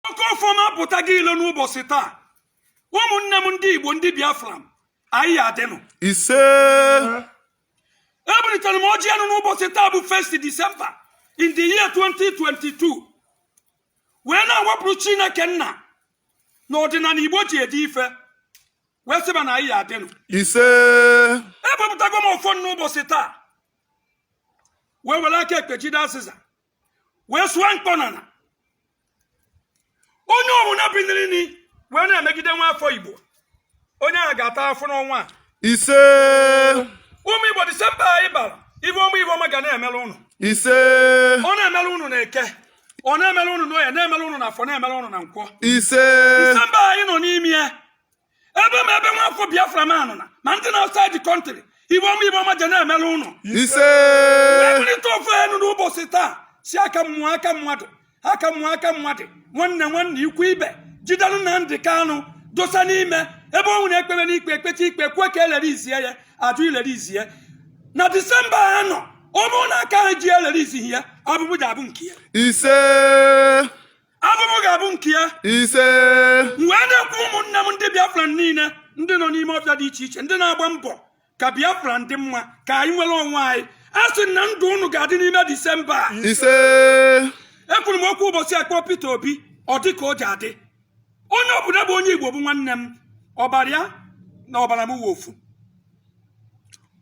Oke ọfọ m apụtago ilo n'ụbọchị taa. Ụmụnne m ndị Igbo, ndị Biafra, anyị ya adịnụ. Ise. Ebulitere m ọjị enu n'ụbọchị taa bụ 1st December in the year 2022, wee na-awapụrụ Chineke nna na ọdịnala Igbo ji ede ife, wee sịba na anyị ya adịnụ. Ise. Ebupụtago m ọfọ n'ụbọchị taa, wee were aka ekpe jide azịza, wee sụọ mkpọnala. Onye ọbụla biniri ni wee na-emegide nwa afọ Igbo, onye ahụ ga-ata afụ n'ọnwa a. Ise. Ụmụ Igbo, Disemba anyị bara, ife ọma, ife ọma ga na-emere ụnụ. Ise. Ọ na-emere ụnụ na Eke, ọ na-emere ụnụ n'Oye, na-emere ụnụ na Afọ, na-emere ụnụ na Nkwọ. Ise. Disemba anyị nọ n'ime ya, ebe ma ebe nwa afọ Biafra ma nọ na ma ndị na outside the country, ife ọma, ife ọma je na-emere ụnụ. Ise. Ebulite ofe enu n'ụbọchị taa, si aka mmụọ, aka mmadụ, aka mmụọ, aka mmadụ, nwanne nwanne, ikwu ibe, jidenụ Nnamdị Kanụ dosa n'ime ebe ọ nwere ekpere n'ikpe, ekpecha ikpe, kwe ka elere izie ya, ajụ ilere izie na Disemba a nọ. Ọ bụrụ na aka ahụ ji elere izighị ya, abụbụ ga-abụ nke ya. Ise. Abụbụ ga-abụ nke ya. Ise. M wee na-ekwu, ụmụnne m ndị Biafra niile, ndị nọ n'ime ọfịa dị iche iche, ndị na-agba mbọ ka Biafra dị mma, ka anyị nwere onwe anyị, a sị na ndụ unu ga-adị n'ime Disemba a. Ise. Ekwuru m okwu ụbọchị akpọ Peter Obi, ọ dị ka o ji adị. Onye ọbụla bụ onye Igbo bụ nwanne m, ọbara ya na ọbara m wụ ofu.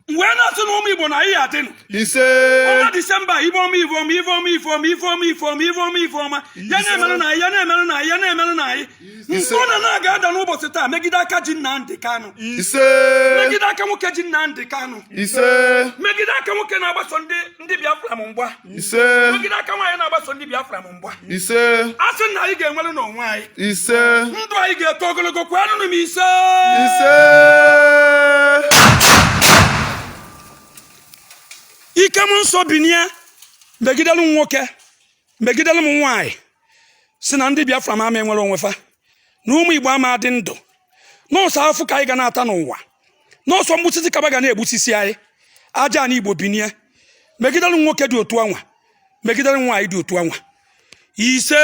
M wee na-asị na ụmụ Igbo na anyị adịnụ. Ise. Ọnwa Disemba, ife ọma, ife ọma, ife ọma, ife ọma, ife ọma, ife ọma, ife ọma, ife ọma ya na-emerụ na anyị, ya na-emerụ na anyị, ya na-emerụ na anyị. Ise. Nke ọ na na-aga ada n'ụbọchị taa megide aka ji Nnamdị Kanụ, Ise. megide aka nwoke ji Nnamdị Kanụ, Ise. megide aka nwoke na-agbaso ndị Biafra m mgba, Ise. megide aka nwaanyị na-agbaso ndị Biafra m mgba. Ise. A sị na anyị ga-enwere n'onwe anyị. Ise. Ndụ anyị ga-eto ogologo. Kwanụnụ m ise. Ise. Ike m nsọ binie megidelu m nwoke, megidelu m nwaanyị, si na ndị Biafra ma ama enwere onwe fa, na ụmụ Igbo ama adị ndụ n'ọsọ afụ ka anyị ga na-ata n'ụwa, n'ọsọ mgbusisi kaba ga na-egbusisi anyị. Aja ana Igbo binie megidelu m nwoke dị otu anwa, megidelu m nwaanyị dị otu anwa. Ise.